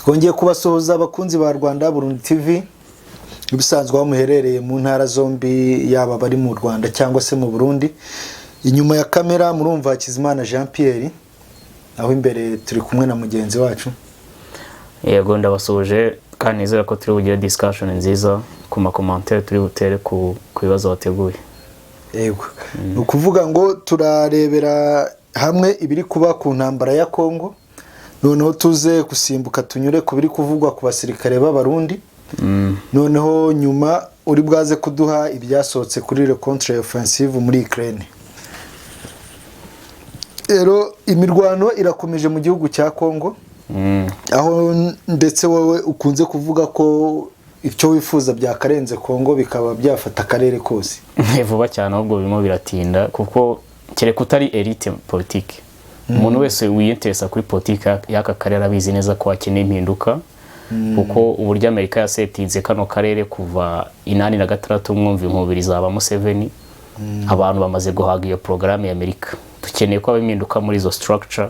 Twongeye kubasuhuza, abakunzi ba Rwanda Burundi TV, ibisanzwe aho muherereye mu ntara zombi, yaba abari mu Rwanda cyangwa se mu Burundi. Inyuma ya kamera murumva Hakizimana Jean Pierre, aho imbere turi kumwe na mugenzi wacu. Yego, ndabasuhuje kandi nizera ko turi bugire discussion nziza ku ma commentaires turi butere ku bibazo wateguye. Yego, ni ukuvuga ngo turarebera hamwe ibiri kuba ku ntambara ya Kongo, noneho tuze gusimbuka tunyure ku biri kuvugwa ku basirikare b'Abarundi, noneho nyuma uri bwaze kuduha ibyasohotse kuri le contre offensive muri Ukraine. Rero imirwano irakomeje mu gihugu cya Kongo, aho ndetse wowe ukunze kuvuga ko icyo wifuza byakarenze Kongo, bikaba byafata akarere kose. Vuba cyane, ahubwo birimo biratinda, kuko kereka utari élite politique, umuntu wese wiyinteresa kuri politike y'aka karere abizi neza ko hakeneye impinduka, kuko uburyo Amerika yasetinze kano karere kuva 86, mwumva inkubiri za Museveni, abantu bamaze guhaga iyo porogaramu ya Amerika. Dukeneye ko haba impinduka muri izo structure,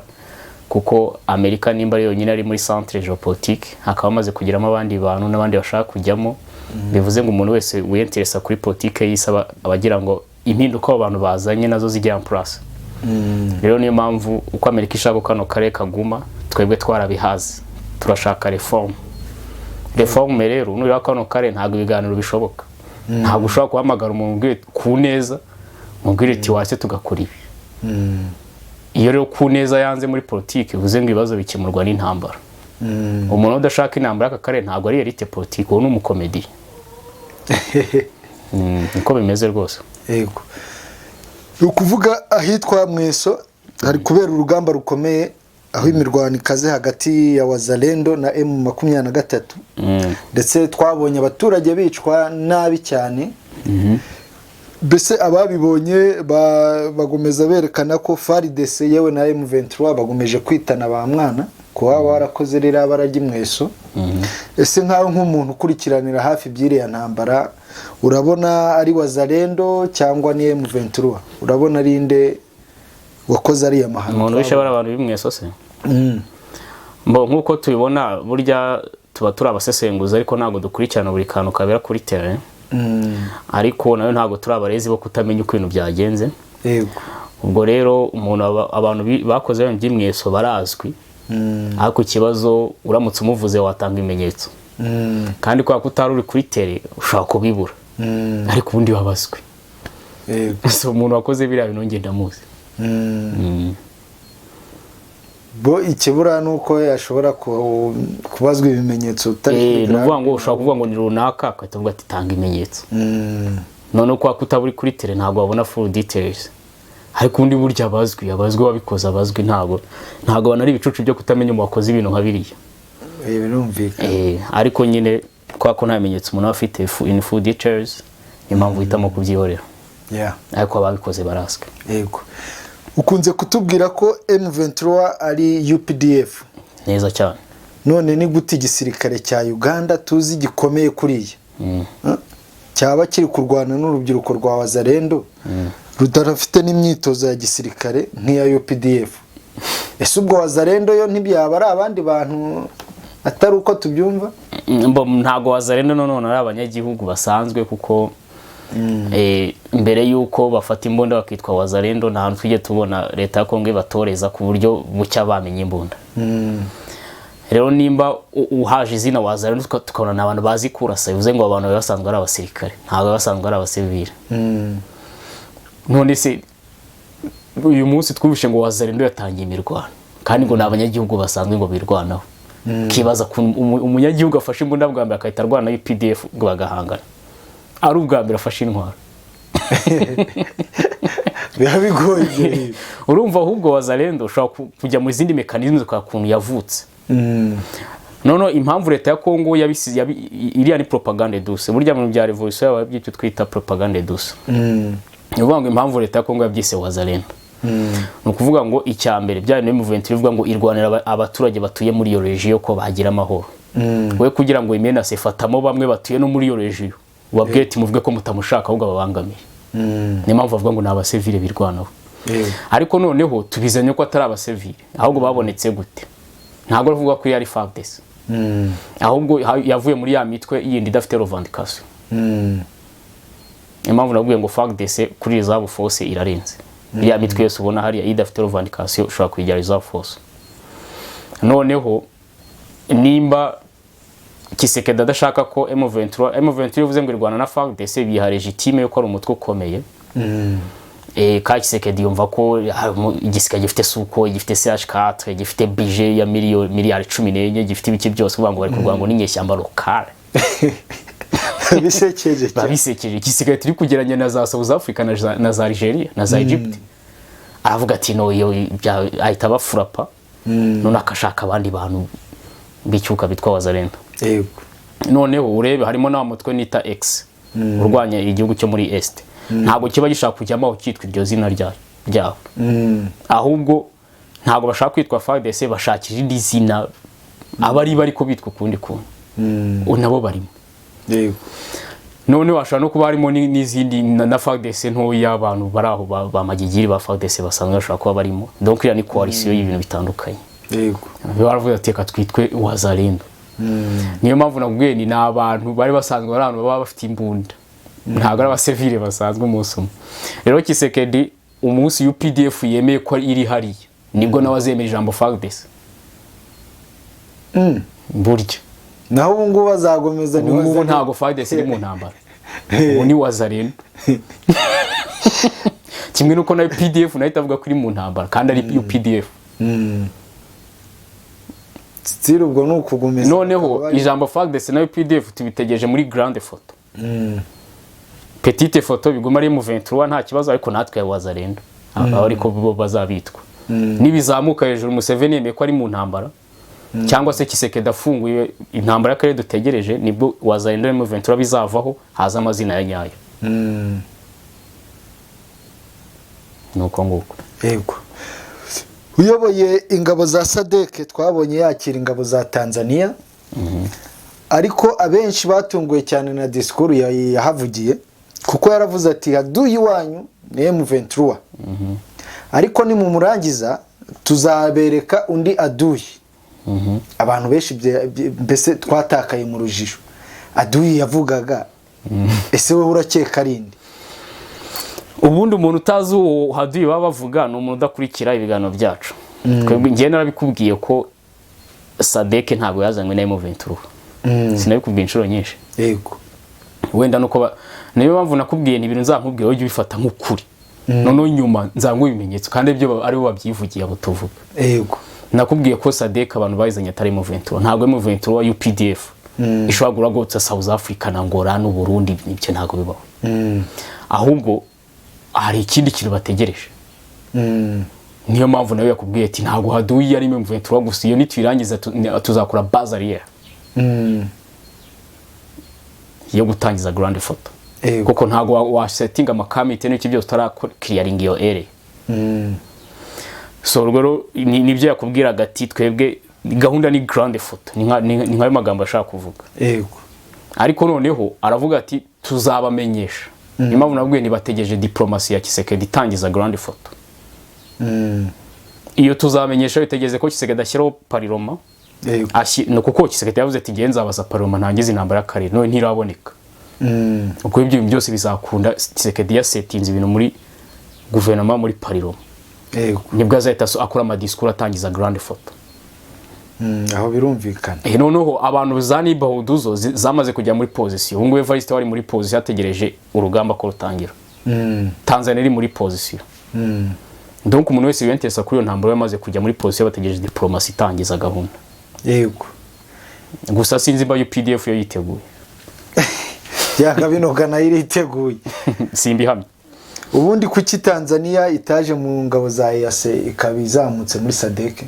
kuko Amerika nimba ari yonyine ari muri centre géopolitique, hakaba hamaze kugeramo abandi bantu n'abandi bashaka kujyamo, bivuze ngo umuntu wese wiyinteresa kuri politike y'isi aba agira ngo impinduka abo bantu bazanye nazo zijya en place. Rero niyo mpamvu uko Amerika ishaka ko kano karere kaguma, twebwe twarabihaze, turashaka réforme. Réforme rero, nureba kano karere, ntabwo ibiganiro bishoboka. Ntabwo ushobora guhamagara umuntu ubwire ku neza, mubwire uti wase tugakora ibi. Iyo rero ku neza yanze muri politiki, bivuze ngo ibibazo bikemurwa n'intambara. Umuntu udashaka intambara y'aka karere ntabwo ari élite politique, uwo ni umukomediye. Niko bimeze rwose. Yego, ni ukuvuga ahitwa Mweso hari kubera urugamba rukomeye, aho imirwano ikaze hagati ya Wazalendo na M23, ndetse twabonye abaturage bicwa nabi cyane. Mbese ababibonye bagomeza berekana ko FARDC yewe na M23 bagomeje kwitana ba mwana ko waba warakoze ririya bara ry'Imweso. Ese nkawe nk'umuntu ukurikiranira hafi iby'iriya ntambara, urabona ari Wazalendo cyangwa ni M23? Urabona ari nde wakoze ariya mahano? Umuntu wishe bari abantu b'Imweso se? Mbo nk'uko tubibona, burya tuba turi abasesenguzi, ariko ntabwo dukurikirana buri kantu kabera kuri terrain, ariko nayo ntabwo turi abarezi bo kutamenya uko ibintu byagenze. Ubwo rero umuntu abantu bakoze ibintu by'Imweso barazwi, ariko ikibazo uramutse umuvuze watanga ibimenyetso, kandi kubera ko utari uri kuri terrain ushobora kubibura, ariko ubundi babazwe. So umuntu wakoze biriya bintu njye ndamuzi. Bo ikibura ni uko yashobora kubazwa ibimenyetso utari kuri Ni ukuvuga ground. ngo ushobora kuvuga ngo ni runaka, agahita avuga ati tanga ibimenyetso. Noneho kubera ko utaba uri kuri terrain, ntabwo wabona full details, ariko ubundi burya abazwi wabikoze abazwi, ntabwo abantu ari ibicucu byo kutamenya umuntu wakoze ibintu nka biriya. Birumvikana. Ariko nyine kubera ko nta bimenyetso umuntu aba afite in full details, niyo mpamvu uhitamo kubyihorera, ariko ababikoze barazwi. Yego, ukunze kutubwira ko M23 ari UPDF. Neza cyane. None ni gute igisirikare cya Uganda tuzi gikomeye kuriya, huh? Cyaba kiri kurwana n'urubyiruko rwa Wazalendo rudafite n'imyitozo ya gisirikare nk'iya UPDF? Ese ubwo Wazalendo yo ntibyaba ari abandi bantu, atari uko tubyumva? Ntabwo Wazalendo none ari abanyagihugu basanzwe, kuko mbere y'uko bafata imbunda bakitwa Wazalendo, nta hantu tujye tubona leta ya Kongo ibatoreza ku buryo bucya bamenya imbunda. Rero nimba uhaje izina Wazalendo, tukabona ni abantu bazi kurasa, bivuze ngo abantu bari basanzwe ari abasirikare, ntabwo bari basanzwe ari abasivile. None se uyu munsi twumvishe ngo Wazalendo yatangiye imirwano, kandi ngo ni abanyagihugu basanzwe ngo birwanaho, ukibaza ukuntu umunyagihugu afashe imbunda bwa mbere agahita arwana na UPDF ngo bagahangana, ari ubwa mbere afashe intwaro. Biba bigoye ibyo bintu. Urumva ahubwo Wazalendo ushobora kujya mu zindi mécanismes ukareba ukuntu yavutse. Noneho impamvu leta ya Kongo yabisize iriya ni propagande douce. Burya mu bya revolution yaba by'icyo twita propagande douce. Ni ukuvuga ngo impamvu leta ya Kongo yabyise Wazalendo, ni ukuvuga ngo icya mbere, bya bintu M23 ivuga ngo irwanira abaturage batuye muri iyo région ko bagira amahoro, we kugira ngo imenase, fatamo bamwe batuye no muri iyo région, ubabwire ati muvuge ko mutamushaka, ahubwo ababangamiye. Niyo mpamvu bavuga ngo ni abasivile birwanaho. Ariko noneho tubizanye ko atari abasivile, ahubwo babonetse gute? Ntabwo bavuga ko yari FARDC. Ahubwo yavuye muri ya mitwe yindi idafite revendication. Niyo mpamvu nabwiye ngo FARDC kuri reserve force irarenze. Iriya mitwe yose ubona hariya iyo idafite revendication, ushobora kuyigira reserve force. Noneho nimba Tshisekedi adashaka ko M23, M23 ivuze ngo irwana na FARDC, biha légitime yuko ari umutwe ukomeye. Ka Tshisekedi yumva ko igisirikare gifite Sukhoi, gifite CH4, gifite budget ya miliyoni miliyari 14, gifite ibiki byose, kuvuga ngo bari kurwana ngo n'inyeshyamba locale. Bisekeje cyane. Babisekeje. Igisigaye turi kugeranya na za South Africa na za Algeria na za Egypt. Aravuga ati no, iyo ahita abafurapa, none akashaka abandi bantu b'icyuka bitwa Wazalendo. Noneho urebe harimo na wa mutwe nita X urwanya igihugu cyo muri Est, ntabwo kiba gishaka kujyamo aho cyitwa iryo zina ryaho. Ahubwo ntabwo bashaka kwitwa FARDC, bashakira irindi zina aba ari bari ko bitwa ukundi kuntu. Nabo barimo. None hashobora no kuba harimo n'izindi na FARDC ntoya, abantu bari aho ba magigiri ba FARDC basanzwe bashobora kuba barimo. Donc iriya ni coalition y'ibintu bitandukanye. Baravuga ati reka twitwe Wazalendo. Niyo mpamvu nakubwiye ni abantu bari basanzwe ari abantu baba bafite imbunda, ntabwo ari abasivile basanzwe. Umunsi umwe rero Tshisekedi, umunsi UPDF yemeye ko iri hariya, nibwo nawe azemera ijambo FARDC. Burya. Naho ubu ngubu azagomeza ni Ubu ngubu Wazalendo. Ntabwo FARDC iri mu ntambara, ubu ni Wazalendo. Kimwe nuko na UPDF nayo itavuga ko iri mu ntambara kandi ari UPDF. Still ubwo ni ukugomeza. Noneho bakaba ijambo FARDC na UPDF tubitegereje muri grande photo. Petite photo biguma ari M23, nta kibazo, ariko natwe Wazalendo aba ariko bo bazabitwa. Nibizamuka hejuru, Museveni yemeye ko ari mu ntambara, cyangwa se Tshisekedi afunguye intambara y'akarere dutegereje, nibwo Wazalendo na M23 bizavaho, haza amazina ya nyayo. Nuko nguko. Yego, uyoboye ingabo za SADC twabonye yakira ingabo za Tanzania, ariko abenshi batunguwe cyane na disikuru yahavugiye, kuko yaravuze ati aduyi iwanyu ni M23, ariko nimumurangiza tuzabereka undi aduyi. Abantu benshi mbese twatakaye mu rujijo aduyi yavugaga. Ese wowe urakeka ari inde? Ubundi umuntu utazi uwo haduyi baba bavuga ni umuntu udakurikira ibiganiro byacu. Twebwe, njyewe narabikubwiye ko SADC ntabwo yazanywe na M23. Sinabikubwiye inshuro nyinshi? Yego. Wenda nuko niyo mpamvu nakubwiye ni ibintu nzakubwira ujye ubifata nk'ukuri, noneho nyuma nzanguha ibimenyetso, kandi ibyo aribo babyivugiye abo tuvuga. Nakubwiye ko SADC abantu bayizanye atari M23. Ntabwo M23, UPDF ishobora guhagurutsa South Africa na Angola n'u Burundi, ibyo ntabwo bibaho. Ahubwo hari ikindi kintu bategereje. Niyo mpamvu nawe yakubwiye ati ntabwo haduyi ari M23 gusa, iyo nituyirangiza tuzakora base arrière yo gutangiza grande photo. Kuko ntabwo wasetinga amakamite n'iki byose utarakiriyaringa iyo area. So rero nibyo yakubwiraga ati twebwe gahunda ni grande photo, ni nkayo magambo ashaka kuvuga. Ariko noneho aravuga ati tuzabamenyesha. Niyo mpamvu nabwiye ntibategereje diplomasi ya Tshisekedi itangiza grande photo. Iyo tuzamenyesha bitegeze ko Tshisekedi ashyiraho parlement. Ni kuko Tshisekedi yavuze ati ngenzi nzabaza parlement ntangize intambara y'akarere, none ntiraboneka. Ubwo ibyo bintu byose bizakunda Tshisekedi yasetinze ibintu muri guverinoma, muri parlement, nibwo azahita akora amadisikuru atangiza grande photo. Aho birumvikana. Noneho abantu za neighborhood zo zamaze kujya muri position. Ubu ngubu Evariste wari muri position ategereje urugamba ko rutangira. Tanzania iri muri position. Donc umuntu wese wiyenteresa kuri iyo ntambara yamaze kujya muri position, bategereje diplomasi itangiza gahunda. Gusa sinzi mba UPDF yo yiteguye. Byanga binoga nayo iriteguye. Simbihamya. Ubundi kuki Tanzania itaje mu ngabo za EAC, ikaba izamutse muri SADC?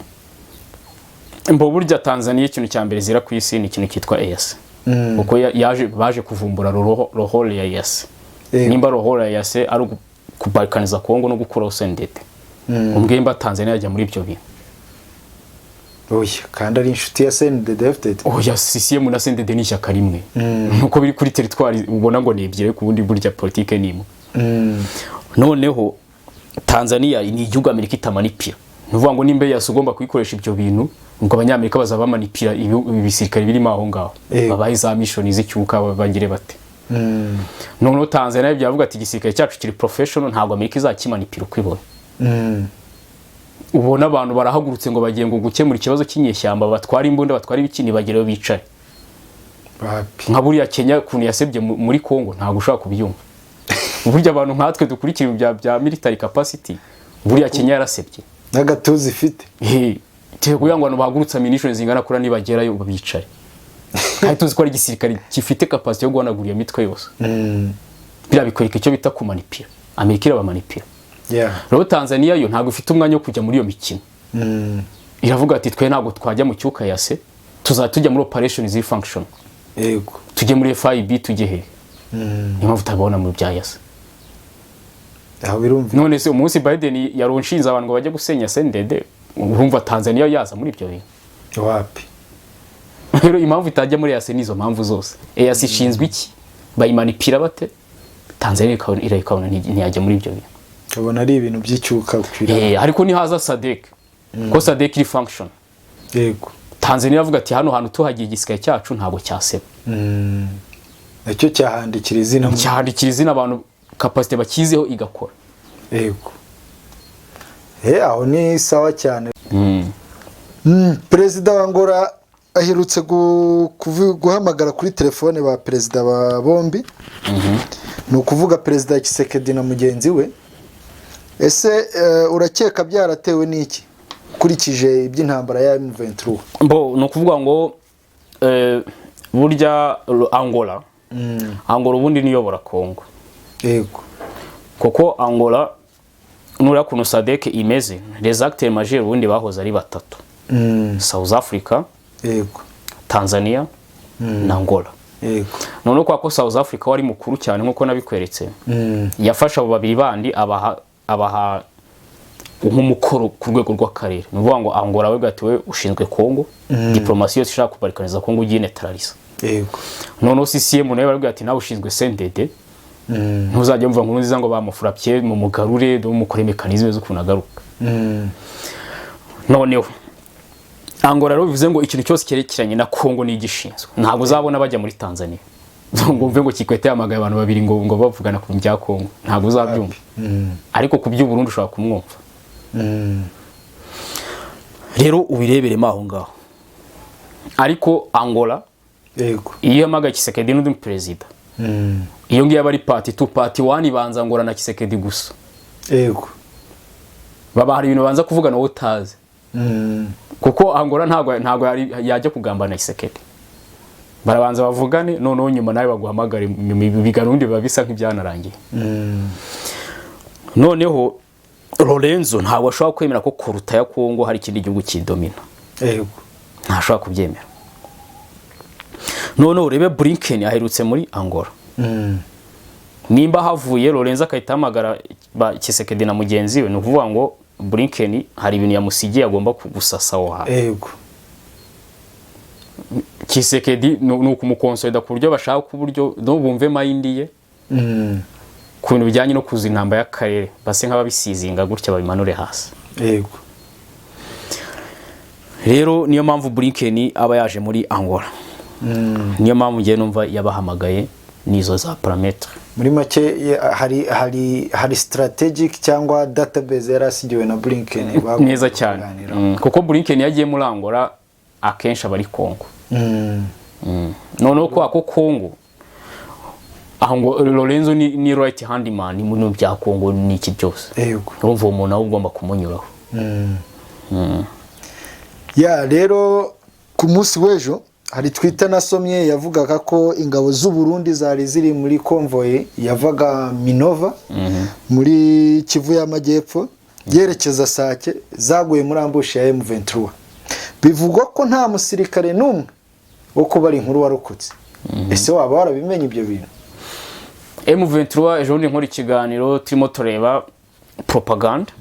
Mbo burya Tanzania ikintu cya mbere zira ku isi ni ikintu cyitwa EAC, kuko yaje baje kuvumbura rôle ya EAC. Nimba rôle ya EAC ari kubalkaniza Kongo no gukuraho CNDD, umbwiye mba Tanzania yajya muri ibyo bintu? Oya, kandi ari inshuti ya CNDD-FDD. Oya, CCM na CNDD ni ishyaka rimwe, nuko biri kuri territoire ubona ngo ni ebyiri, ariko ubundi burya politike ni imwe. Noneho Tanzania ni igihugu Amerika itamanipira. Ni ukuvuga ngo nimba EAC ugomba kuyikoresha ibyo bintu, ngo Abanyamerika bazaba bamanipira ibisirikare birimo aho ngaho, babahe za mission z'icyuka, bagire bate. Noneho Tanzania byavuga ati igisirikare cyacu kiri professional, ntabwo Amerika izakimanipira uko ibona. Ubona abantu barahagurutse ngo bagiye ngo gukemura ikibazo cy'inyeshyamba, batwara imbunda, batwara ibiki, ntibagereyo bicare. Wapi. Nka buriya Kenya ukuntu yasebye muri Congo, ntabwo ushobora kubyumva. Burya abantu nkatwe dukurikira ibintu bya military capacity, buriya Kenya yarasebye. N'agatuza ifite. Kugira ngo abantu bahagurutse ammunition zingana kuriya, nibagerayo bicare, kandi tuzi ko ari igisirikare gifite capacity yo guhanagura iyo mitwe yose. Biriya bikwereka icyo bita kumanipira. Amerika irabamanipira. Rero Tanzania yo ntabwo ifite umwanya wo kujya muri iyo mikino. Iravuga ati twe ntabwo twajya mu cyuka EAC, tuzajya tujya muri operation ziri function, tujye muri FIB, tujye he. Niyo mpamvu utabibona mu bya EAC. Aho birumvikana. None se umunsi Biden yaronshinze abantu ngo bajye gusenya CNDD, urumva Tanzania yaza muri ibyo bintu? Wapi. Rero impamvu itajya muri EAC nizo mpamvu zose. EAC ishinzwe iki? Bayimanipira bate? Tanzania ikabona ntiyajya muri ibyo bintu. Ukabona ari ibintu by'icyuka kwira. Ariko nihaza SADC, ko SADC iri function, Tanzania iravuga ati hano hantu tuhagiye igisirikare cyacu ntabwo cyaseba. Nacyo cyahandikira izina. Cyandikira izina abantu, capacité bakizeho igakora. Yego. Aho ni sawa cyane. Perezida wa Angola aherutse guhamagara kuri telefone ba perezida ba bombi, ni ukuvuga Perezida Tshisekedi na mugenzi we. Ese urakeka byaratewe n'iki, ukurikije iby'intambara ya M23? Bo ni ukuvuga ngo burya Angola ubundi niyobora Congo. Kuko Angola, nuriya kuntu SADC imeze, les acteurs majeurs ubundi bahoze ari batatu: South Africa, Tanzania na Angola. Noneho kwa ko South Africa wari mukuru cyane, nk'uko nabikweretse, yafashe abo babiri bandi abaha nk'umukoro ku rwego rw'akarere. Ni ukuvuga ngo Angola we gati we ushinzwe Congo, diplomasi yose ishaka kubarikaniza Congo ugiye neutraliza. Noneho CCM nawe barabwira ati nawe ushinzwe CNDD, ntuzajya wumva nkuru nziza ngo bamufurapye mu mugarure, mukore mécanisme z'ukuntu agaruka. Noneho Angola rero bivuze ngo ikintu cyose cyerekeranye na Congo ni igishinzwe. Ntabwo uzabona bajya muri Tanzania ngo mve ngo Kikwete yahamagaye abantu babiri ngo bavugana ku bya Congo, ntabwo uzabyumva. Ariko ku by'u Burundi ushobora kumwumva. Rero ubireberemo aho ngaho. Ariko Angola iyo ihamagaye Tshisekedi n'undi perezida, iyo ngiyo aba ari part two. Part one ibanza Angola na Tshisekedi gusa. Baba hari ibintu banza kuvugana wowe utazi, kuko Angola ntabwo yajya kugambana na Tshisekedi. Barabanza bavugane, noneho nyuma nawe baguhamagare, nyuma ibiganiro ubundi biba bisa nk'ibyanarangiye. Noneho Lorenzo ntabwo ashobora kwemera ko kuruta ya Kongo hari ikindi gihugu kidomina. Ntashobora kubyemera. Noneho urebe Blinken aherutse muri Angola. Nimba havuye Lorenzo agahita ahamagara Tshisekedi na mugenzi we, ni ukuvuga ngo Blinken hari ibintu yamusigiye agomba gusasa aho hantu. Tshisekedi ni ukumukonsolida ku buryo bashaka, ku buryo no bumve mind ye ku bintu bijyanye no kuza intambara y'akarere, base nk'ababisizinga gutya babimanure hasi. Rero niyo mpamvu Blinken aba yaje muri Angola. Niyo mpamvu ngiye numva yabahamagaye n'izo za paramètre. Muri make hari strategic cyangwa database yari asigiwe na Blinken bagomba Neza cyane. kuganiraho. Kuko Blinken yagiye muri Angola akenshi aba ari Congo. Noneho kwa ko Congo aho ngo Lorenzo ni right hand man mu bintu bya Congo n'iki byose. Urumva uwo muntu nawe ugomba kumunyuraho. Ya, rero ku munsi w'ejo hari Twitter nasomye yavugaga ko ingabo z'u Burundi zari ziri muri convoy yavaga Minova muri Kivu y'Amajyepfo yerekeza Sake, zaguye muri ambush ya M23. Bivugwa ko nta musirikare n'umwe wo kubara inkuru warokotse. Ese waba warabimenye ibyo bintu? M23, ejo bundi nkora ikiganiro turimo tureba propaganda,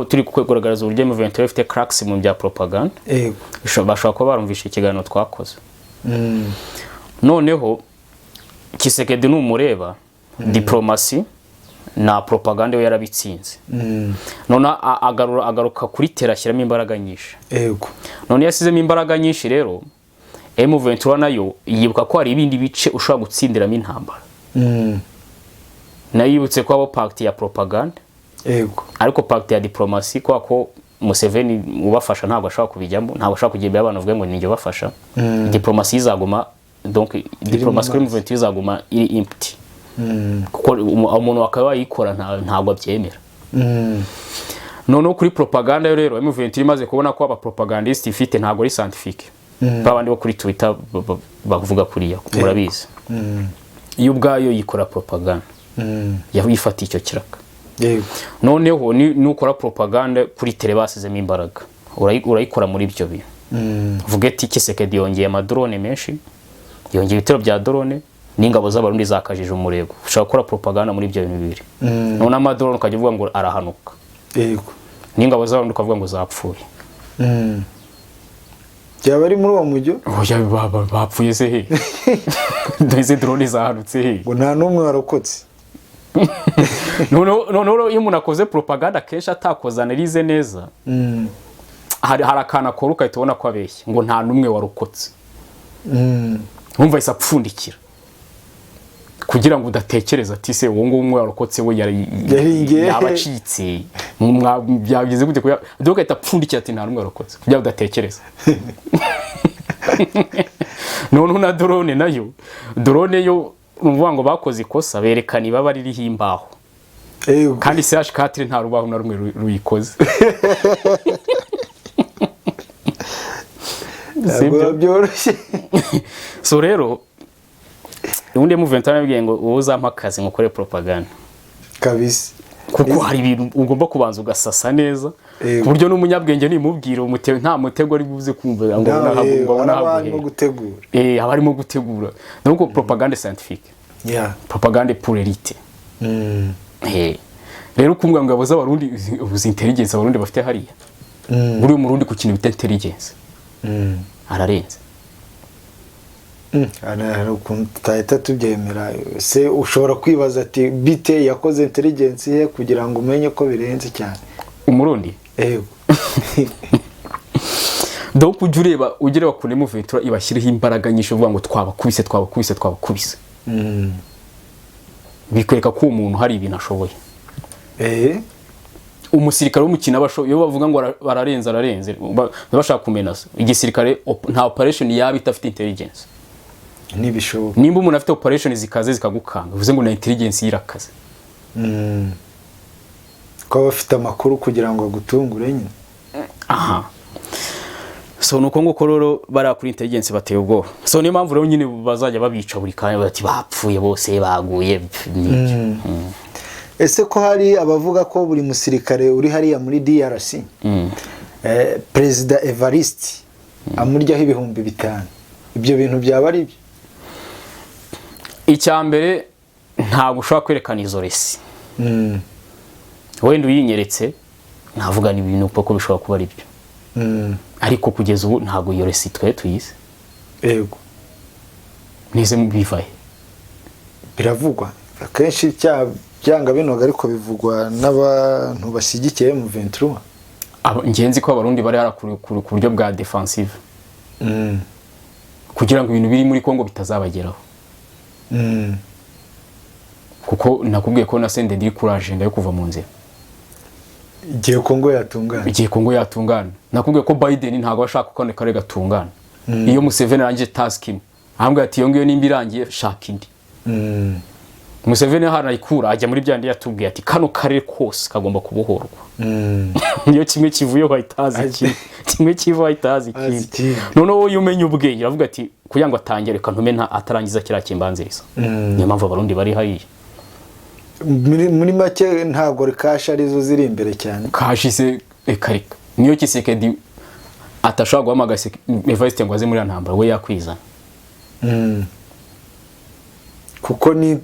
turi kugaragaza uburyo M23 ifite cracks mu bya propaganda. Bashobora kuba barumvishe ikiganiro twakoze. Noneho Tshisekedi numureba diplomasi Na propaganda we yarabitsinze. None agaruka kuri terrain, ashyiramo imbaraga nyinshi. None iyo yasizemo imbaraga nyinshi rero, M23 nayo yibuka ko hari ibindi bice ushobora gutsindiramo intambara. Nayo yibutse ko haba partie ya propaganda, ariko partie ya diplomasi, kubera ko Museveni ubafasha ntabwo ashobora kubijyamo, ntabwo ashobora kujya imbere y'abantu bavuge ngo ninjye ubafasha. Diplomasi izaguma, donc diplomasi kuri M23 izaguma iri empty, kuko umuntu akaba yayikora ntabwo abyemera. Noneho kuri propaganda yo rero, M23 imaze kubona ko aba propagandiste ifite ntabwo ari scientifique, ba bandi bo kuri Twitter bavuga kuriya, murabizi. Iyo ubwayo yikora propaganda, yifata icyo kiraka. Noneho nukora propaganda kuri terrain basizemo imbaraga, urayikora muri ibyo bintu. Uvuge ati Tshisekedi yongeye amadrone menshi, yongeye ibitero bya drone, n'ingabo z'Abarundi zakajije umurego. Ushobora gukora propaganda muri ibyo bintu bibiri. None amadrone ukajya uvuga ngo arahanuka, n'ingabo z'Abarundi ukavuga ngo zapfuye. Byaba ari muri uwo mujyo. Oya, bapfuye se he? Izi drone zahanutse he? Ngo nta n'umwe warokotse. Noneho iyo umuntu akoze propaganda kenshi atakoze analyse neza, hari akantu akora ugahita ubona ko abeshya, ngo nta n'umwe warokotse. Wumva ahise apfundikira kugira ngo udatekereza ati se uwo nguwo umwe warokotse we Yaringiye. yaba acitse? Byagize gute? Dore ugahita apfundikira ati nta n'umwe warokotse kugira ngo udatekereza. Noneho na drone nayo, drone yo ni ukuvuga ngo bakoze ikosa, berekana ibaba ririho imbaho, kandi CH4 nta rubaho na rumwe ruyikoze. Ntabwo Sibyo? biba byoroshye. So rero ubundi M23 yabwiye ngo wowe uzampa akazi ngukore propaganda, kuko hari ibintu ugomba kubanza ugasasa neza, ku buryo n'umunyabwenge nimubwira nta mutego ari buze kumva ngo Nawe ngo abone aho araba arimo aguhera. gutegura. Aba arimo gutegura. Donc propagande scientifique, propagande pour élite. Rero kumbwa ngo ingabo z'Abarundi, uzi intelligence Abarundi bafite hariya? Buriya Umurundi ku kintu bita intelligence ararenze. Hari ukuntu tutahita tubyemera se. Ushobora kwibaza ati bite, yakoze intelligence ye kugira ngo umenye ko birenze cyane? Umurundi? Yego. Donc ujya ureba ukuntu M23 ibashyiriho imbaraga nyinshi, uvuga ngo twabakubise, twabakubise, twabakubise, bikwereka ko uwo muntu hari ibintu ashoboye. Umusirikare w'umukino aba ashoboye. Iyo bavuga ngo bararenze, ararenze, bashaka kumenasa igisirikare. Nta operation yaba idafite intelligence. Ntibishoboka. Nimba umuntu afite operation zikaze zikagukanga, bivuze ngo na intelligence ye irakaze. Ko aba afite amakuru kugira ngo agutungure nyine. Aha, so nuko nguko rero bariya kuri intelligence bateye ubwoba. So niyo mpamvu rero nyine bazajya babica buri kanya bati bapfuye bose, baguye, nibyo. Ese ko hari abavuga ko buri musirikare uri hariya muri DRC, Perezida Evariste amuryaho 5000, ibyo bintu byaba ari byo? Icya mbere, ntabwo ushobora kwerekana izo resi. Wenda uyinyeretse navuga ni ibintu kuko bishobora kuba ari byo, ariko kugeza ubu ntabwo iyo resi twe tuyizi. Nize bivahe? Biravugwa akenshi, byanga binoga, ariko bivugwa n'abantu bashyigikiye M23. Ngenzi ko Abarundi bari hara ku buryo bwa defensive, kugira ngo ibintu biri muri Kongo bitazabageraho, kuko nakubwiye ko na CNDD iri kuri agenda yo kuva mu nzira. Igihe Kongo yatungana. Igihe Kongo yatungana. Nakubwiye ko Biden ntabwo ashaka ko kano karere gatungana. Iyo Museveni arangije task imwe, ahambwa ati iyo ngiyo nimba irangiye, shaka indi. Museveni hano ayikura ajya muri byandi yatubwiye ati kano karere kose kagomba kubohorwa. Iyo kimwe kivuyeho ahita haza ikindi, kimwe kivaho ahita haza Haza ikindi. ikindi. Noneho wowe iyo umenya ubwenge uravuga ati kugira ngo atangire, reka ntume atarangiza kiriya kimbanziriza. Niyo mpamvu Abarundi bari hariya. Muri make ntabwo cash arizo ziri imbere cyane. Kashize, reka reka. Niyo Tshisekedi atashobora guhamagara Evariste ngo aze muri iyo ntambara, we yakwizana. Kuko ni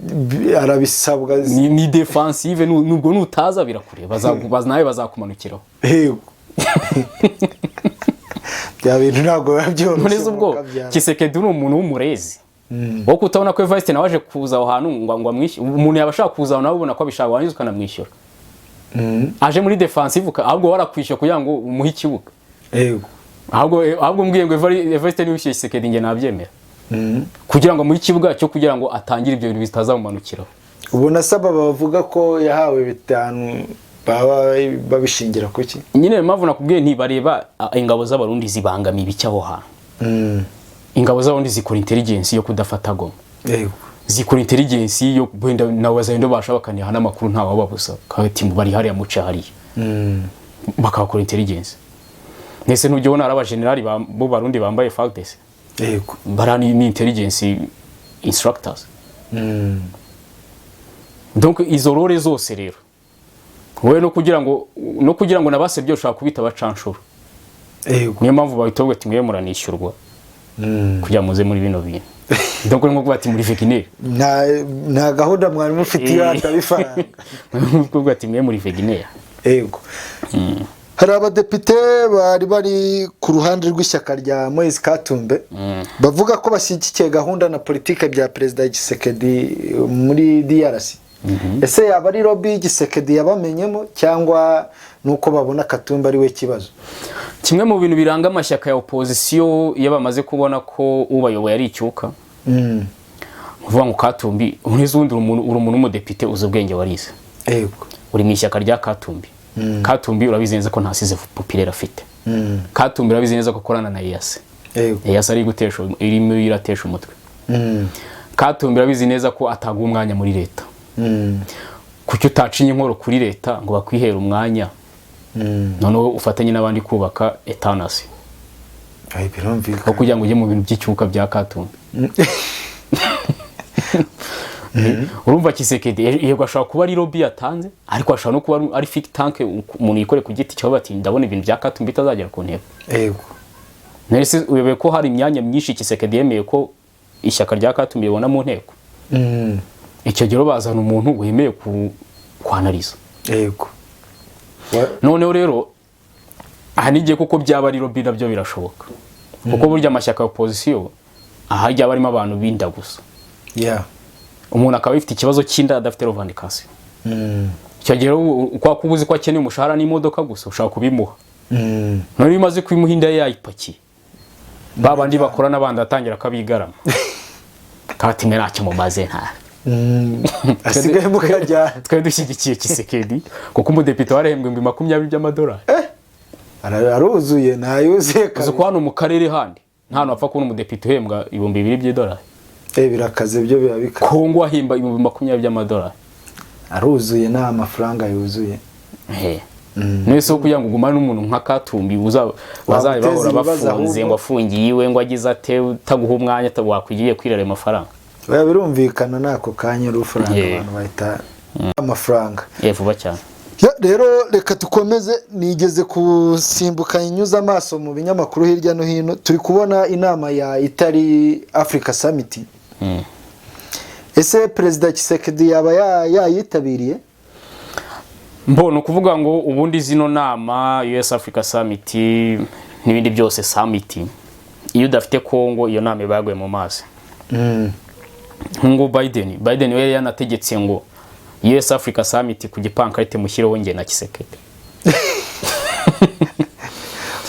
arabisabwa. Ni defensive, nubwo nutaza birakureba, nawe bazakumanukiraho. Yego, bya bintu ntabwo biba byoroshye. None ubwo mukabyara. Tshisekedi ni umuntu w'umurezi. Wowe kutabona ko Evariste nawe aje kuza aho hantu ngo amwishyure, umuntu yaba ashaka kuza aho nawe ubona ko abishaka, warangiza ukanamwishyura. Aje muri defensive, ahubwo warakwishyura kugira ngo umuhe ikibuga. Ahubwo mbwiye ngo Evariste niwe wishyuye Tshisekedi, njye nabyemera, kugira ngo amuhe ikibuga cyo kugira ngo atangire ibyo bintu bitazamumanukiraho. Ubona asaba bavuga ko yahawe bitanu baba babishingira kuki? Nyine impamvu nakubwiye, ntibareba ingabo z'Abarundi zibangamiye ibiki aho hantu. Ingabo z'Abarundi zikora intelligence yo kudafata Goma, zikora intelligence yo wenda na Wazalendo basha bakaniha n'amakuru, nta wababuza kati bari hariya, muce hariya, bakakora intelligence. Nese ntujya ubona hari abajenerali bo Barundi bambaye FARDC? Bariya ni intelligence instructors. Donc izo role zose rero, wowe no kugira ngo nabasebye ushobora kubita abacanshuro. Niyo mpamvu bahita bavuga ati: "Mwe muranishyurwa kugira muze muri bino bintu." Donc ni nko kuvuga ati muri Wagner. Nta gahunda mwari mufite iyo hataba ifaranga. Kuvuga ati mwe muri Wagner. Yego, hari abadepite bari bari ku ruhande rw'ishyaka rya Moise Katumbi bavuga ko bashyigikiye gahunda na politike bya Perezida Tshisekedi muri DRC. Ese yaba ari lobby Tshisekedi yabamenyemo, cyangwa nuko babona Katumbi ari we kibazo? Kimwe mu bintu biranga amashyaka ya opozisiyo, iyo bamaze kubona ko ubayoboye ari icyuka, uvuga ngo Katumbi undi, uri umuntu w'umudepite uzi ubwenge, warize, uri mu ishyaka rya Katumbi. Katumbi urabizi neza ko nta assise populaire afite. Katumbi urabizi neza ko akorana na EAC. EAC ari gutesha, irimo iratesha umutwe. Katumbi urabizi neza ko ataguha umwanya muri leta. Kuki utacinya inkoro kuri leta ngo bakwihere umwanya, noneho ufatanye n'abandi kubaka etanasi, Ay, birumvikana. aho kugira ngo ujye mu bintu by'icyuka bya Katumbi? Urumva Tshisekedi, yego, ashobora kuba ari lobby yatanze, ariko ashobora no kuba ari think tank umuntu yikore ku giti cye, bati: "Ndabona ibintu bya Katumbi bitazagera ku ntego." Nese uyobewe ko hari imyanya myinshi Tshisekedi yemeye ko ishyaka rya Katumbi ribona mu nteko? Icyo gihe bazana umuntu wemeye ku kwanariza. Noneho rero aha n'igihe kuko byaba ari lobby nabyo birashoboka, kuko burya amashyaka ya opozisiyo aha ryaba arimo abantu b'inda gusa. Umuntu akaba afite ikibazo cy'inda, adafite revendication. Icyo gihe rero, kwa kuba uzi ko akeneye umushahara n'imodoka gusa, ushaka kubimuha. Noneho iyo umaze kubimuha, inda ye yayipakiye, ba bandi bakora n'abandi atangira akabigarama kati: "Mwe ntacyo mumaze, nta Asigaye mukajyana." Twari dushyigikiye Tshisekedi kuko umudepite warahembwe 20,000 by'amadolari. Aruzuye, ntayuzuye. Uzi Kabiri. ko hano mu karere handi nta hantu hapfa kubona umudepite uhembwa 2000 by'idolari? Birakaze byo, biba bikaze. Kongo ahemba 20,000 by'amadolari. Aruzuye, nta mafaranga yuzuye. Nese kugira ngo ugumane n'umuntu nka Katumbi bazajya bahora Wamuteza ibibazo bafunze ahubwo. ngo afungiye iwe, ngo agize ate, utaguha umwanya, wakwigiye kwirara ayo mafaranga. Oya, birumvikana, n'ako kanya urufaranga abantu bahita amafaranga. Vuba cyane. Ya, rero reka dukomeze. Nigeze gusimbuka inyuze amaso mu binyamakuru hirya no hino, turi kubona inama ya Italy Africa Summit. Ese Perezida Tshisekedi yaba yayitabiriye? Mbona ukuvuga ngo ubundi zino nama, US Africa Summit n'ibindi byose summit, iyo udafite Congo iyo nama iba yaguye mu mazi. Nk'ubu Biden we yanategetse ngo US Africa Summit ku gipankarite mushyireho njye na Tshisekedi.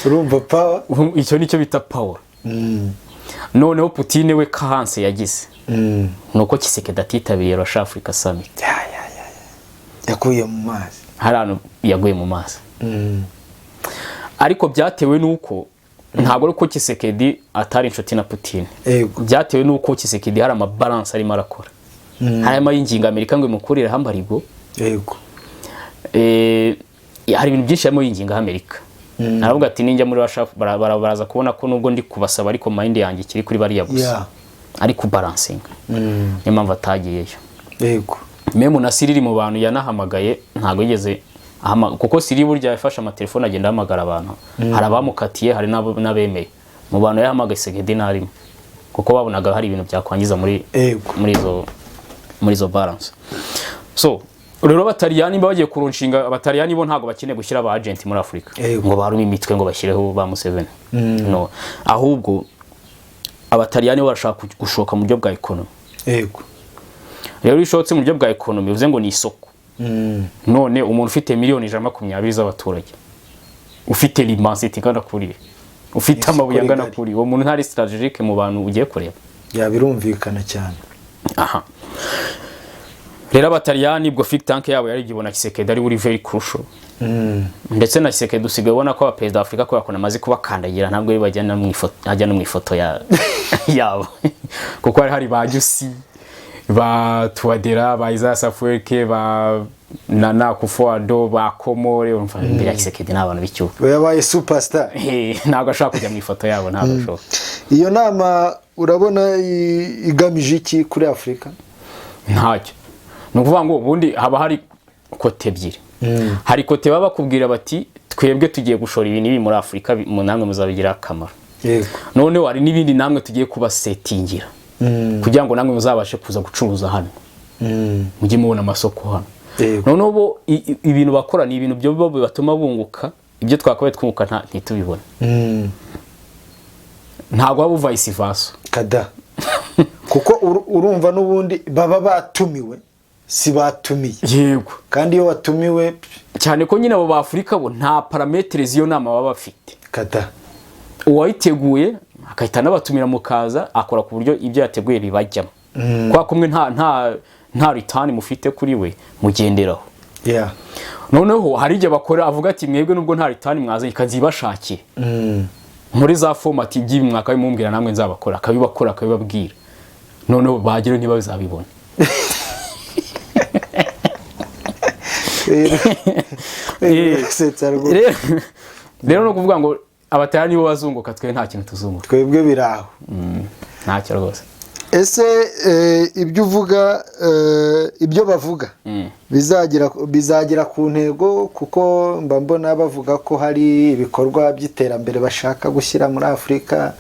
Urumva power. Icyo nicyo bita power. Noneho Putin we kahanse yagize nuko Tshisekedi atitabiriye Russia Africa Summit. Ya, ya, ya, ya. Yakuye mu mazi. Hari ahantu yaguye mu mazi, ariko byatewe n'uko ntabwo ari uko Tshisekedi atari inshuti na Putin. Byatewe n'uko Tshisekedi hari amabalanse arimo arakora, harimo ay'ingingo Amerika ngo imukurireho embargo. Hari ibintu byinshi harimo yinginga Amerika. Aravuga ati: "Ninjya muri Russia baraza kubona ko nubwo ndi kubasaba, ariko mind yanjye ikiri kuri bariya gusa." Ari kubalansinga, niyo mpamvu atagiyeyo. Même na Cyril mu bantu yanahamagaye ntabwo yigeze kuko Cyril burya yafashe amatelefone agenda ahamagara abantu, hari abamukatiye, hari n'abemeye. Mu bantu yahamagaye Tshisekedi ntarimo, kuko babonaga hari ibintu byakwangiza muri muri izo balance. So rero Abataliyani bagiye kurushinga, Abataliyani bo ntabwo bakeneye gushyira aba agent muri Afurika ngo barume imitwe, ngo bashyireho ba Museveni, no. Ahubwo Abataliyani bo barashaka gushoka mu buryo bwa economy. Rero iyo ushotse mu buryo bwa economy, bivuze ngo ni isoko. None umuntu ufite miliyoni 120 z'abaturage, ufite l'immensité ingana kuriya, ufite Isoko amabuye angana rigari. kuriya, uwo muntu ntari stratégique mu bantu ugiye kureba? Ya, birumvikana cyane. Aha rero Abataliyani, ubwo think tank yabo yari igibona Tshisekedi ari uri very crucial. Ndetse na Tshisekedi usigaye ubona ko abaperezida wa Afurika, kubera ko amaze kubakandagira, ntabwo ari bajya no mu ifoto, ajya no mu ifoto yabo, kuko hari ba Nyusi, ba Touadéra, ba Isaias Afwerki, ba Nana Akufo-Addo, ba Komore. Urumva imbere ya Tshisekedi ni abantu b'icyuka. We yabaye superstar. Ntabwo ashobora kujya mu ifoto yabo, ntabwo ashoboka. Iyo nama urabona igamije iki kuri Afurika? Ntacyo. Ni ukuvuga ngo ubundi haba hari côté ebyiri. Hari côté baba bakubwira bati: "Twebwe tugiye gushora ibintu ibi muri Afurika, namwe muzabigiraho akamaro." Noneho hari n'ibindi namwe tugiye kubasetingira kugira ngo namwe muzabashe kuza gucuruza hano, mujye mubona amasoko hano. Noneho bo ibintu bakora ni ibintu byo bibatuma bunguka ibyo twakabaye twunguka ntitubibone. Ntabwo waba vice versa. Kada, kuko urumva n'ubundi baba batumiwe, si batumiye? Yego. Kandi iyo watumiwe... Cyane ko nyine abo ba Afurika bo nta paramètres z'iyo nama baba bafite. Kada. Uwayiteguye agahita anabatumira mukaza, akora ku buryo ibyo yateguye bibajyamo, kwa kumwe nta return mufite kuri we mugenderaho. Noneho hari igihe bakora avuga ati: "Mwebwe nubwo nta return mwazanye, ikazibashakire muri za format by'ibi mwaka bimumbwira, namwe nzabakora." Akabibakora, akabibabwira, noneho bageraho ntibazabibone. Setsa rwose. Rero ni ukuvuga ngo Abataliyani nibo bazunguka, twe nta kintu tuzunguka. Twebwe biraho. Ntacyo rwose. Ese ibyo uvuga, ibyo bavuga bizagera ku ntego? Kuko mba mbona bavuga ko hari ibikorwa by'iterambere bashaka gushyira muri Afurika,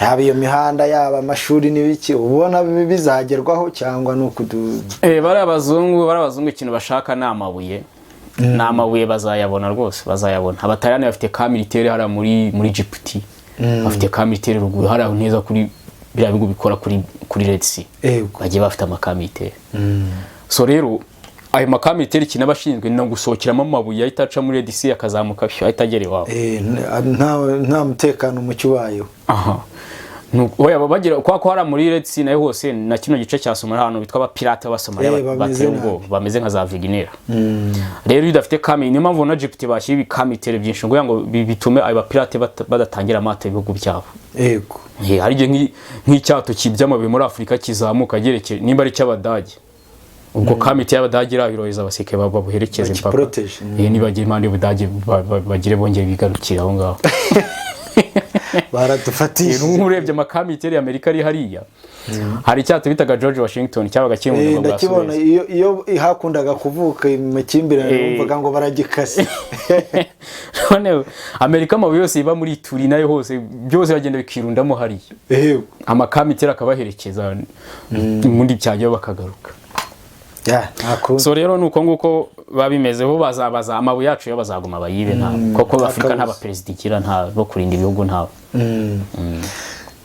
yaba iyo mihanda, yaba amashuri n'ibiki, ubona bizagerwaho cyangwa ni ukudu? Bariya abazungu ikintu bashaka ni amabuye, ni amabuye. Bazayabona rwose, bazayabona. Abataliyani bafite camp militaire hariya muri Djibouti, bafite camp militaire ruguru hariya neza kuri biriya bihugu bikora kuri Red Sea. Bagiye bafite amacamp militaire. So rero ayo macamp militaire, ikintu aba ashinzwe ni gusohokeramo amabuye, ahita aca muri Red Sea, akazamuka, ahita agera iwabo. Nta mutekano muke ubayeho. Aha. Oya, bagira kwa ko hariya muri Red Sea nayo hose na kino gice cya Somalia, ahantu bitwa abapirate b'Abasomaliya Bameze bateye ubwoba, bameze nka za Wagner. Rero iyo udafite camp, niyo mpamvu na Djibouti bashyira ibicamp militaire byinshi kugira ngo bitume ayo bapirate badatangira amato ibihugu byabo. Hari igihe nk'icyato cyibye amabuye muri Afurika kizamuka gerekeye, nimba ari icy'Abadage, ubwo camp militaire y'Abadage irahiroheza abasirikare babuherekeze mpaka. Bakiprotege. Nibagira impande y'Ubudage bagire bongere bigarukire aho ngaho. Baradufatishije. Nk'urebye amacamp militaire y'Amerika ari hariya, hari icyato bitaga George Washington cyabaga kiri mu bwa Ndakibona. Suez. Iyo hakundaga kuvuka amakimbirane, numvaga ngo baragikase. None Amerika amabuye yose iba muri Turi nayo hose, byose bagenda bikirundamo hariya, amacamp militaire akabaherekeza, ubundi cyajyaho bakagaruka. Ya, nta kundi. So rero ni uko nguko biba bimeze. Bo bazabaza amabuye yacu yo, bazaguma bayibe, nta koko nta Afurika nta kabuza. baperezida igira, nta bo kurinda ibihugu, ntabo.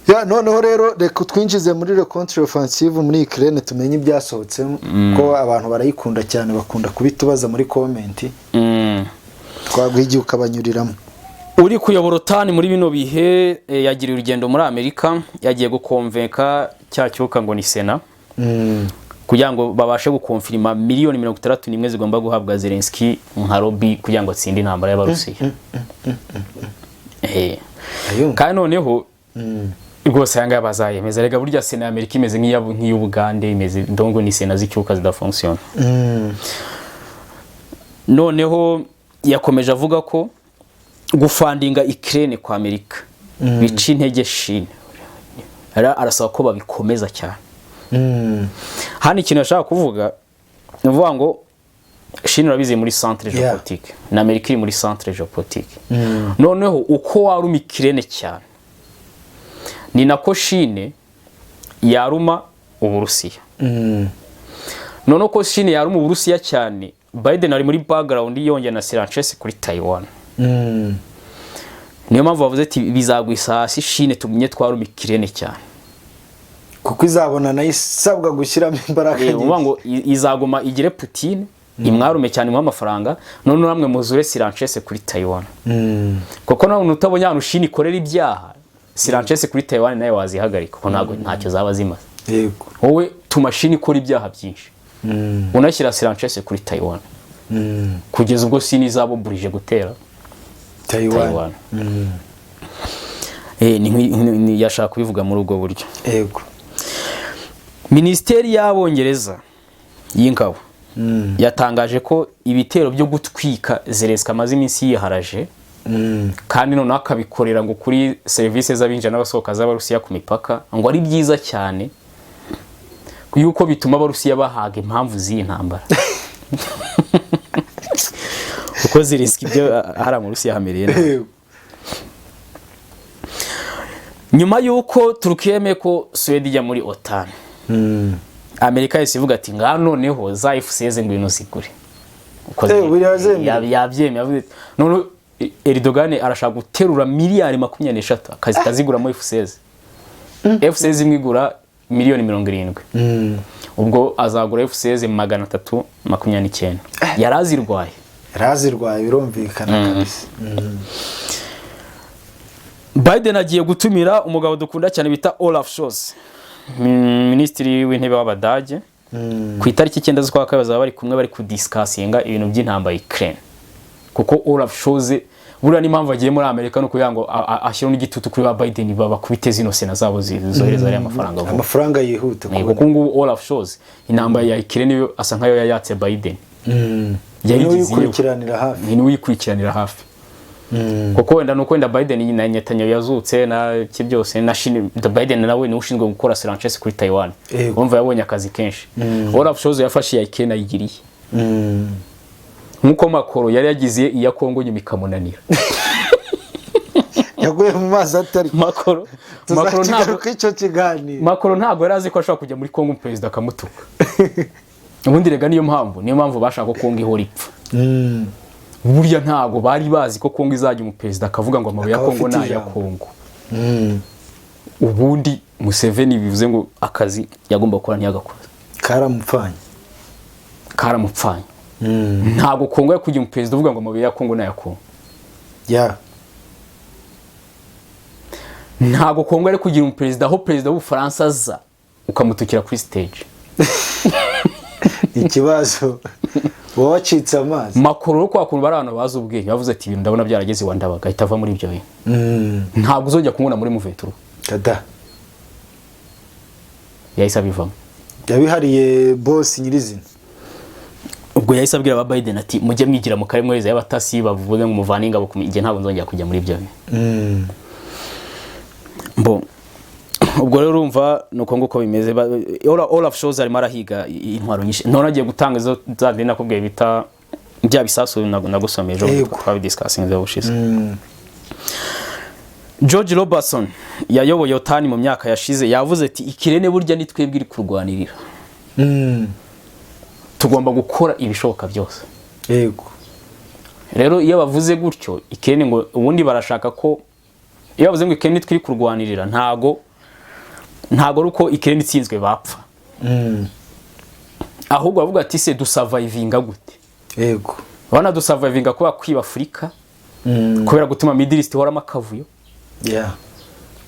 Ya, noneho rero reka twinjize muri le contre offensive muri Ukraine, tumenye ibyasohotsemo, ko abantu barayikunda cyane, bakunda kubitubaza muri comment. Twaguha igihe ukabanyuriramo. Uri kuyobora OTAN muri bino bihe yagiriye urugendo muri Amerika, yagiye gukonvenka cya cyuka ngo ni Sena kugira ngo babashe gukonfirima miliyoni 61 zigomba guhabwa Zelensky nka lobby kugira ngo atsinde intambara y'Abarusiya. Ayumva. Kandi noneho rwose aya ngaya bazayemeza. Rega burya Sena ya Amerika imeze nk'iy'Ubugande imeze, dongo ni Sena z'icyuka zidafonctionna. Noneho yakomeje avuga ko gufundinga Ukraine kwa Amerika bica intege Chine. Rero arasaba ko babikomeza cyane. Hano ikintu yashaka kuvuga ni ukuvuga ngo Chine urabizi muri centre géopolitique, na Amerika iri muri centre géopolitique. Noneho uko waruma Ukraine cyane, ni nako Chine yaruma Uburusiya. Noneho ko Chine yaruma Uburusiya cyane, Biden ari muri background yongera na Sanchez kuri Taiwan. Niyo mpamvu bavuze ati bizagwisa hasi Chine, tugumye twaruma Ukraine cyane. Kuko izabona nayo isabwa gushyiramo imbaraga Uvuga nyinshi. ngo izaguma igire Putin, imwarume cyane, imuhe amafaranga, none namwe muzure surenchère kuri Taiwan, kuko nawe utabonye ahantu Chine ikorera ibyaha, surenchère kuri Taiwan nawe wazihagarika, kuko ntabwo ntacyo zaba zimaze. Wowe tuma Chine ikora ibyaha byinshi, unashyira surenchère kuri Taiwan, kugeza ubwo Chine izaba oburije gutera Taiwan. Taiwan. Yashaka kubivuga muri ubwo buryo. Minisiteri y'Abongereza y'ingabo yatangaje ko ibitero byo gutwika Zelensky amaze iminsi yiharaje, kandi noneho akabikorera ngo kuri serivisi z'abinjira n'abasohoka z'Abarusiya ku mipaka, ngo ari byiza cyane, yuko bituma Abarusiya bahaga impamvu z'iyi ntambara, kuko Zelensky ibyo hariya mu Rusiya hamereye nabi. Nyuma y'uko Turukiya yemeye ko Suwede ijya muri OTAN, Amerika yahise ivuga ati ngaha noneho za F-16 ngwino zigure. Uko Buriya zemeye. Yabyemeye, yavuze ati, none Erdogan arashaka guterura miliyari 23 akazita aziguramo F-16. F-16 imwe igura miliyoni 70. Ubwo azagura F-16 329, yari azirwaye. Yarazirwaye, birumvikana kabisa. Biden agiye gutumira umugabo dukunda cyane bita Olaf Scholz, minisitiri w'intebe w'Abadage. Ku itariki 9 z'ukwa kabiri bazaba bari kumwe, bari kudiscussinga ibintu by'intambara ya Ukraine, kuko Olaf Scholz buriya n'impamvu agiye muri Amerika no kugira ngo ashyireho n'igitutu kuri ba Biden, bakubite zino sena zabo zohereza ariya mafaranga vuba. Amafaranga yihuta kubona. Kuko ngubu Olaf Scholz intambara ya Ukraine yo asa nkayo yayatse Biden. Niwe Yayigize iwe. uyikurikiranira hafi. Ni niwe uyikurikiranira hafi, kuko wenda nuko wenda Biden na Netanyahu yazutse na ki byose na Chine, Biden nawe niwe ushinzwe gukora surenchère kuri Taiwan. Urumva yabonye akazi kenshi. Olaf Scholz yafashe iya Ukraine ayigiriye, nkuko Macron yari yagize iya Kongo, nyuma ikamunanira. Yaguye mu mazi atari. Macron ntabwo Tuzakigaruka icyo kiganiro. Macron ntabwo yari azi ko ashobora kujya muri Kongo, perezida akamutuka. Ubundi rega niyo mpamvu bashaka ko Kongo ihora ipfa. Burya ntabwo bari bazi ko Kongo izajya umuperezida akavuga ngo amabuye ya Akaba Kongo afite ni aya ijambo. Kongo. Ubundi Museveni bivuze ngo akazi yagomba gukora ntiyagakora. Karamupfanye. Karamupfanye. Ntabwo Kongo yakugira umuperezida uvuga ngo amabuye ya Kongo ni aya Kongo. Ntabwo Kongo yari kugira umuperezida aho perezida w'Ubufaransa aza ukamutukira kuri stage. Ikibazo uba wacitse amazi. Macron rero, kwa kuntu bari abantu bazi ubwenge, bavuze ati ibintu ndabona byarageze iwa Ndabaga, ahita ava muri ibyo bintu. Ntabwo uzongera kumubona muri M23. Kada. Yahise abivamo. Yabihariye boss nyirizina. Ubwo yahise abwira aba Biden ati mujye mwigira mu karere mwohereza y'abatasi, bavuge ngo muvane ingabo ku igihe, ntabwo nzongera kujya muri ibyo bintu. Bo ubwo rero urumva ni uko nguko bimeze. Olaf Scholz arimo arahiga intwaro nyinshi, none agiye gutanga izo za zindi nakubwiye bita bya bisasu nagusomeye ejo. Twabidiscussinze ubushize. George Robertson yayoboye OTAN mu myaka yashize, yavuze ati Ukraine burya ni twebwe iri kurwanirira, tugomba gukora ibishoboka byose. Rero iyo bavuze gutyo Ukraine, ngo ubundi barashaka ko iyo bavuze ngo Ukraine twiri kurwanirira, ntago ari uko Ukraine itsinzwe bapfa, ahubwo bavuga ati se dusurvivinga gute? Bana dusurvivinga kubera kwiba Afurika, kubera gutuma Middle East ihoramo akavuyo,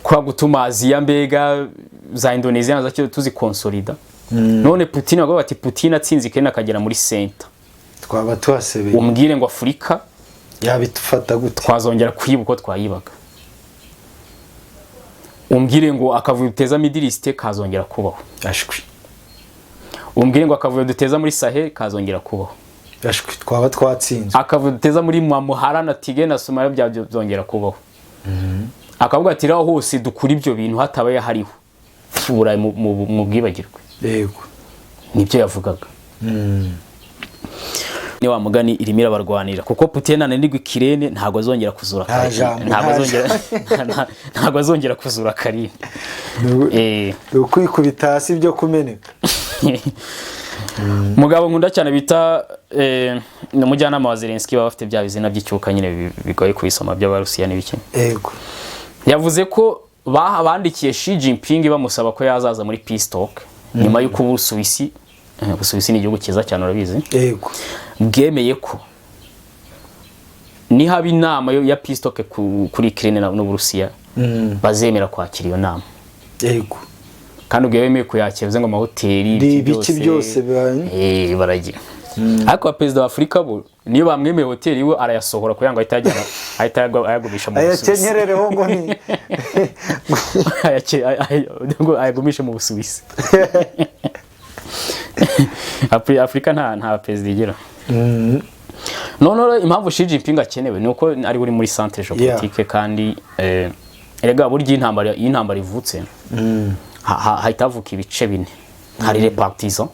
kubera gutuma Aziya, mbega za Indonesia na za tuziconsolida. None Putin, bavuga bati Putin atsinze Ukraine akagera muri center, Twaba tuhasebeye. umbwire ngo Afurika Yabitufata gute? twazongera kuyiba uko twayibaga? Umbwire ngo akavuyo duteza Middle East kazongera kubaho? Ashwi. Umbwire ngo akavuyo duteza muri Sahel kazongera kubaho? Ashwi, twaba twatsinzwe. Akavuyo duteza muri Muhara na Tige na Somalia byabyo byongera kubaho? Akavuga ati rero hose dukura ibyo bintu hatabaye hariho Uburayi mu bwibagirwe. Nibyo yavugaga. Ni wa mugani irimo irabarwanira, kuko Putin nananirwa Ukraine ntabwo azongera kuzura Nta Karine. jambo, Ntabwo nta azongera, ntabwo azongera kuzura Karine. Ni ukwikubita hasi byo kumeneka. Mugabo nkunda cyane bita Ni umujyanama wa Zelensky. Baba bafite bya bizina by'icyuka nyine bigoye kubisoma by'Abarusiya n'ibiki. Yavuze ko bandikiye Xi Jinping bamusaba ko yazaza muri peace talk nyuma y'uko Ubusuwisi, Ubusuwisi ni igihugu cyiza cyane, urabizi, bwemeye ko nihaba inama ya peace talk kuri Ukraine n'Uburusiya, bazemera kwakira iyo nama. Kandi ubwo iyo bemeye kuyakira, bivuze ngo amahoteli, Ni ibiki byose baragira. Ariko abaperezida ba Afurika bo, niyo bamwemeye hoteli iwe, arayasohora kugira ngo ahite ayajyana, ahite ayagumisha mu Busuwisi. Ayakenyerereho ngo ni Ngo ayagumishe mu Busuwisi. Afurika nta perezida igira. Noneho rero impamvu Xi Jinping akenewe ni uko ari uri muri centre géopolitique. Kandi erega burya iyo intambara ivutse, hahita havuka ibice bine. Hari les partisans,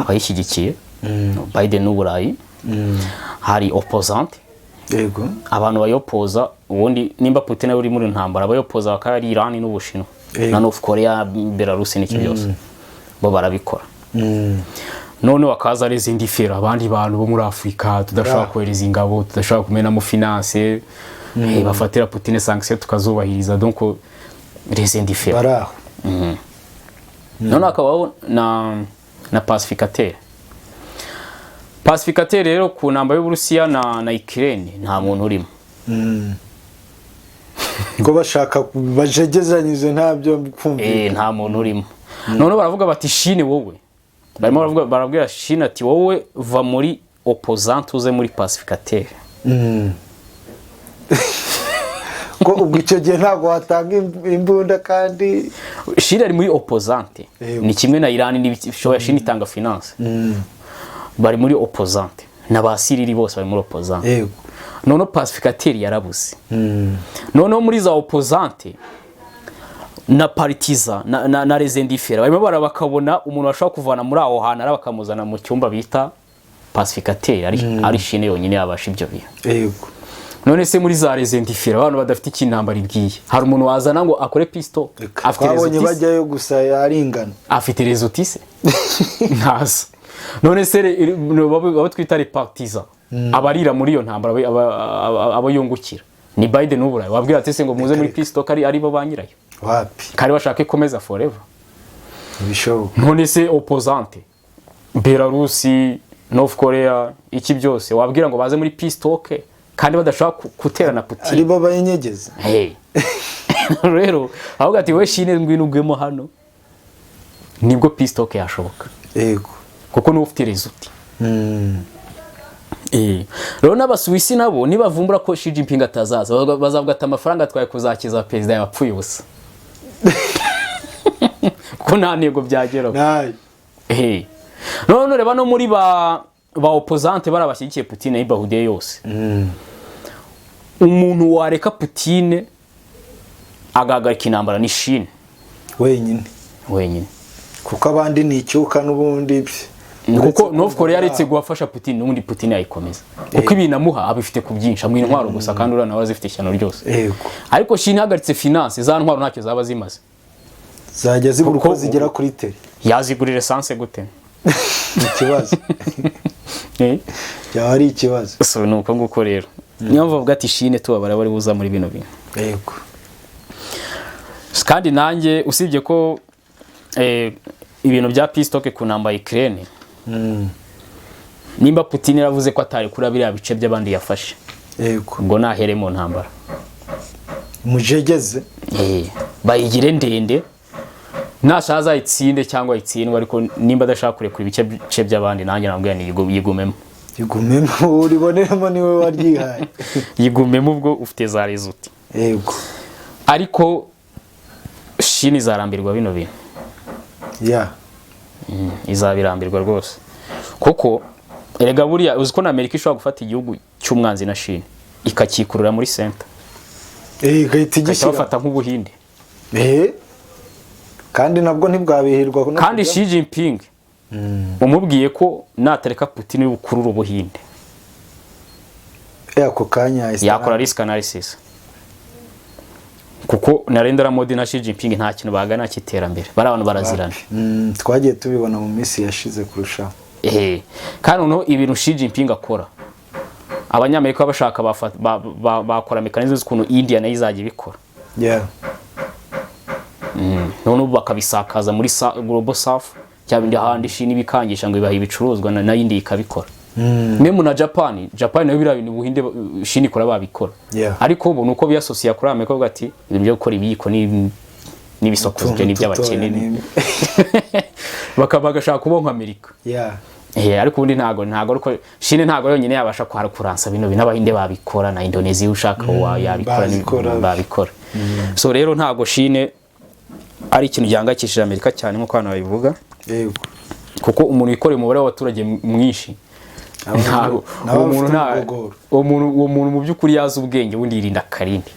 abayishyigikiye, Biden n'Uburayi. Hari opposante, abantu bayopoza. Ubundi nimba Putin ari uri muri ntambara, abayopoza bakaba ari Iran n'Ubushinwa na North Korea, Belarus n'iki byose, bo barabikora. None bakaza ari izindi fera, abandi bantu bo muri Afurika tudashobora kohereza ingabo, tudashobora kumenamo finance, bafatira Putin sanction tukazubahiriza, donc les indifférents. Bari aho. None hakabaho na pacificateur. Pacificateur rero ku ntambara y'Uburusiya na Ukraine nta muntu urimo. Ko bashaka bajegezanyije, ntabyo kumva. Nta muntu urimo. Noneho baravuga bati: "Chine, wowe." Barimo baravuga, barabwira Chine ati: "Wowe va muri opposante uze muri pacificateur." Ko ubwo icyo gihe ntabwo watanga imbunda kandi Chine ari muri opposante. Ni kimwe na Iran n'ibishoboye. Chine itanga finance, bari muri opposante, na ba Cyril bose bari muri opposante. Noneho pacificateur yarabuze. Noneho muri za opposante na partisan na les indifférents, barimo bara bakabona umuntu bashobora kuvana muri aho hantu ari bakamuzana mu cyumba bita pacificateur, ari Chine yonyine yabasha ibyo bintu. None se muri za les indifférents, abantu badafite ikintu intambara ibwiye, hari umuntu wazana ngo akore peace talk afite Twabonye les outils? bajyayo gusa aringana. Afite les outils? Ntazo. None se abo twita les partisans, abarira muri iyo ntambara, abo yungukira ni Biden n'Uburayi, wabwira ati se ngo muze muri peace talk ari bo ba nyirayo? Wapi. Kari bashaka ikomeza forever. Ntibishoboka. None se opposante, Belarusi, North Korea, iki byose, wabwira ngo baze muri peace talk kandi badashobora guterana Putin? Ari bo bayinyegeza. Hey. Rero ahubwo ati: "We Chine, ngwino ugwemo hano," nibwo peace talk yashoboka, kuko niwe ufite les outils. Rero n'Abasuwisi nabo nibavumbura ko Xi Jinping atazaza, bazavuga ati: "Amafaranga twaye kuzakiza perezida yapfuye ubusa," kuko nta ntego byageraho. Nayo. None reba no muri ba opposante, bari abashyigikiye Putin y'ibahudiye yose, umuntu wareka Putin agahagarika intambara ni Chine wenyine. Wenyine. Kuko abandi ni icyuka n'ubundi. Kuko North Korea yaretse guhafasha Putin, n'ubundi Putin yayikomeza, kuko ibintu amuha abifite ku byinshi, amuha intwaro gusa, kandi uriya nawe azifite ishyano ryose. Ariko Chine ihagaritse finance, za ntwaro ntacyo zaba zimaze. Zajya zibura uko Kuko zigera kuri tele. Yazigurira essence gute? Ikibazo byaba ari ikibazo. So ni uko nguko rero, niyo mpamvu bavuga ati Chine tubabara bari buza muri bino bintu. Kandi nanjye usibye ko ibintu bya peace talk ku ntambara ya Ukraine, nimba Putin yaravuze ko atarekura biriya bice by'abandi yafashe, ubwo nahere mu ntambara. Mujegeze. Bayigire ndende, nashaka azayitsinde cyangwa ayitsindwe, ariko nimba adashaka kurekura ibice by'abandi, nanjye nabwira ni yigumemo. Yigumemo, uriboneramo, niwe waryihaye. Yigumemo, ubwo ufite za résultats. Ariko Chine izarambirwa bino bintu. Izabirambirwa rwose, kuko erega buriya uzi ko na Amerika ishobora gufata igihugu cy'umwanzi na Chine ikakikurura muri center, igahita igahita igishyira bafata nk'Ubuhinde. Kandi nabwo ntibwabihirwa no Kandi kujya- Xi Jinping umubwiye ko natareka Putin bukurura Ubuhinde, Ako kanya yahise yakora risk analysis, kuko Narendra Modi na Xi Jinping nta kintu bagana cy'iterambere, bari abantu barazirana. Twagiye tubibona mu minsi yashize kurushaho. Kandi noneho ibintu Xi Jinping akora Abanyamerika bashaka bakora mécanisme z'ukuntu India nayo izajya ibikora. None ubu bakabisakaza muri Global South, cya bindi ahandi Chine ibikangisha ngo ibaha ibicuruzwa, na India ikabikora, même na Japan. Japan nayo biriya bintu Ubuhinde, Chine ikora babikora. Ariko ubu nuko biyasosiye kuri Amerika, bavuga ati ibintu byo gukora ibiyiko n'ibisokozo byo ni iby'abakene, bakaba bagashaka kuba nka Amerika. Ariko ubundi ntago ariko Chine ntago yonyine yabasha kuransa bino bintu. Abahinde babikora, na Indonesia ushaka wa yabikora, Bazikora. Babikora. So rero ntago Chine ari ikintu gihangayikishije Amerika cyane nkuko hano babivuga, kuko umuntu wikoreye umubare w'abaturage mwinshi, ntago nabo uwo muntu bafite nta umugogoro. Uwo muntu mu by'ukuri yazi ubwenge, ubundi yirinda akarindi,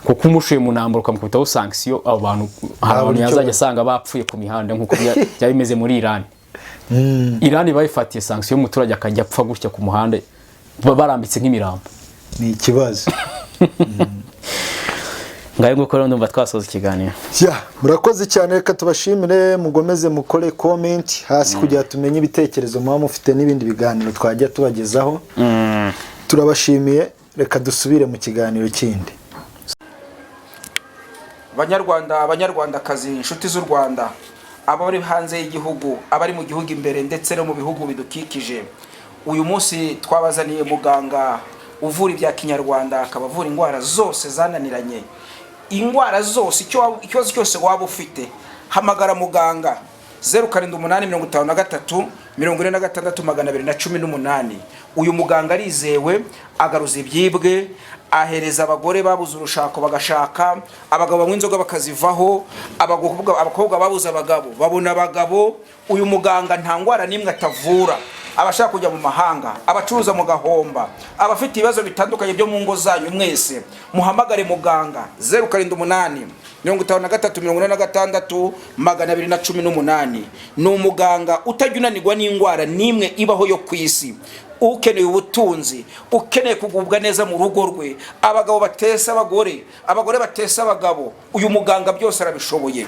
kuko umushoye mu ntambara ukamukubitaho sanction, abo bantu hari abantu icyo yazajya asanga bapfuye ku mihanda, nk'uko byari bimeze muri Iran. Iran bayifatiye sanction, y'umuturage akajya apfa gutya ku muhanda, barambitse nk'imirambo. Ni ikibazo. Ngayo nguko rero, ndumva twasoza ikiganiro. Ya, murakoze cyane. Reka tubashimire, mugomeze mukore comment hasi kugira tumenye ibitekerezo muba mufite n'ibindi biganiro twajya tubagezaho. Turabashimiye, reka dusubire mu kiganiro kindi. Banyarwanda, Banyarwandakazi, inshuti z'u Rwanda, abari hanze y'igihugu, abari mu gihugu imbere ndetse no mu bihugu bidukikije, uyu munsi twabazaniye muganga uvura ibya kinyarwanda, akaba avura indwara zose zananiranye, indwara zose, ikibazo cyose waba ufite, hamagara muganga 0785346218. Uyu muganga arizewe, agaruza ibyibwe, ahereza abagore babuze urushako bagashaka, abagabo banywa inzoga bakazivaho, abakobwa babuze abagabo babona abagabo. Uyu muganga nta ndwara n'imwe atavura. Abashaka kujya mu mahanga, abacuruza mu gahomba, abafite ibibazo bitandukanye byo mu ngo zanyu, mwese muhamagare muganga 0785346218. Ni umuganga utajya unanirwa n'indwara n'imwe ibaho yo ku isi. Ukeneye ubutunzi, ukeneye kugubwa neza mu rugo rwe, abagabo batesa abagore, abagore batesa abagabo, uyu muganga byose arabishoboye.